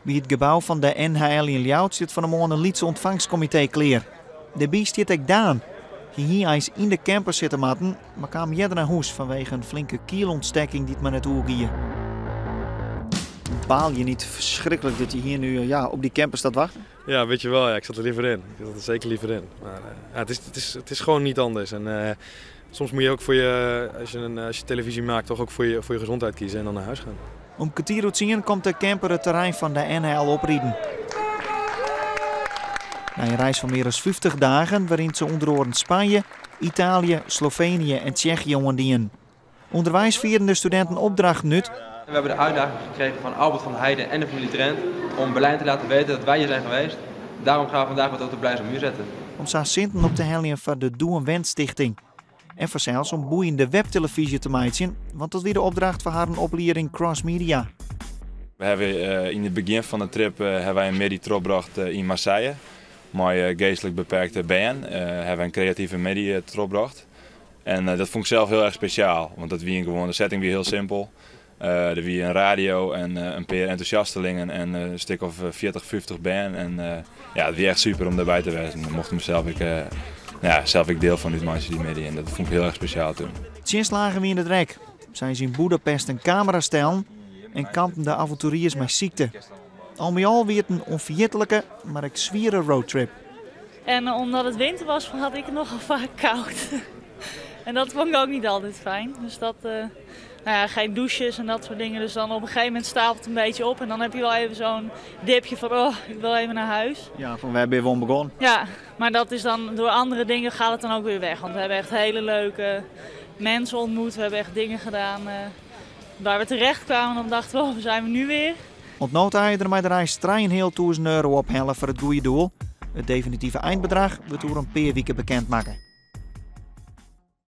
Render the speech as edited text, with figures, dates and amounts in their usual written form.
By it gebou fan de NHL yn Ljouwert stiet fan 'e moarn in lyts ûntfangstkomitee klear. Dêrby stiet ek Daan. Hy hie eins yn de camper sitte moatten, mar kaam earder nei hûs fanwege in flinke kielûntstekking dy't mar net oergie. Baal je niet verschrikkelijk dat je hier nu ja, op die camper staat wachten? Ja, weet je wel. Ja, ik zat er liever in. Ik zat er zeker liever in. Maar ja, het is gewoon niet anders. En soms moet je ook voor je, als je televisie maakt, toch ook voor je gezondheid kiezen en dan naar huis gaan. Om 10.15 komt de camper it terrein fan de NHL opriden. Nei in reis fan mear as 50 dagen, wêryn't se ûnder oaren Spanje, Italië, Slovenië en Tsjechië oandienen. Underweis fierden de studinten opdrachten út. We hebben de uitdaging gekregen van Albert van Heijden en de familie Drent om Berlijn te laten weten dat wij hier zijn geweest. Daarom gaan we vandaag wat op de Berlijnse muur zetten. Om sa sinten op te heljen foar de Doe een Wens Stichting. En fansels om boeiende webtelevyzje te meitsjen, want dat wie de opdracht foar harren oplieding Cross Media. We hawwe yn it begjin fan de trip hawwe wy in middei trochbrocht yn Marseille. Mei geastlik beperkte bern hawwe wy in kreative middei trochbrocht. En dat fûn ik sels hiel erch spesjaal, want dat wie gewoan, de setting wie hiel simpel. Der wie in radio en in pear entûsjastelingen en in stik of 40, 50 bern. En ja, it wie echt super om dêrby te wêzen. Dêr mocht ik mysels ek, ja, sels ek diel fan útmeitsje dy middei en dat fûn ik hiel erch spesjaal toen. Tsjinslagen wiene der ek. Sa is yn Boedapest in kamera stellen en kampten de avonturiers mei sykte. Al mei al wie it in ûnferjitlike, mar ek swiere roadtrip. En omdat het winter was, had ik het nogal vaak koud. En dat vond ik ook niet altijd fijn. Dus dat, nou ja, geen douches en dat soort dingen. Dus dan op een gegeven moment stapelt het een beetje op. En dan heb je wel even zo'n dipje van, oh, ik wil even naar huis. Ja, van we hebben weer begonnen. Ja, maar dat is dan, door andere dingen gaat het dan ook weer weg. Want we hebben echt hele leuke mensen ontmoet. We hebben echt dingen gedaan waar we terecht kwamen. En dan dachten we, oh, waar zijn we nu weer? Want no ha der mei de reis €3.500 ophelle foar it goede doel. It definitive einbedrach wurdt oer in pear wiken bekend makke.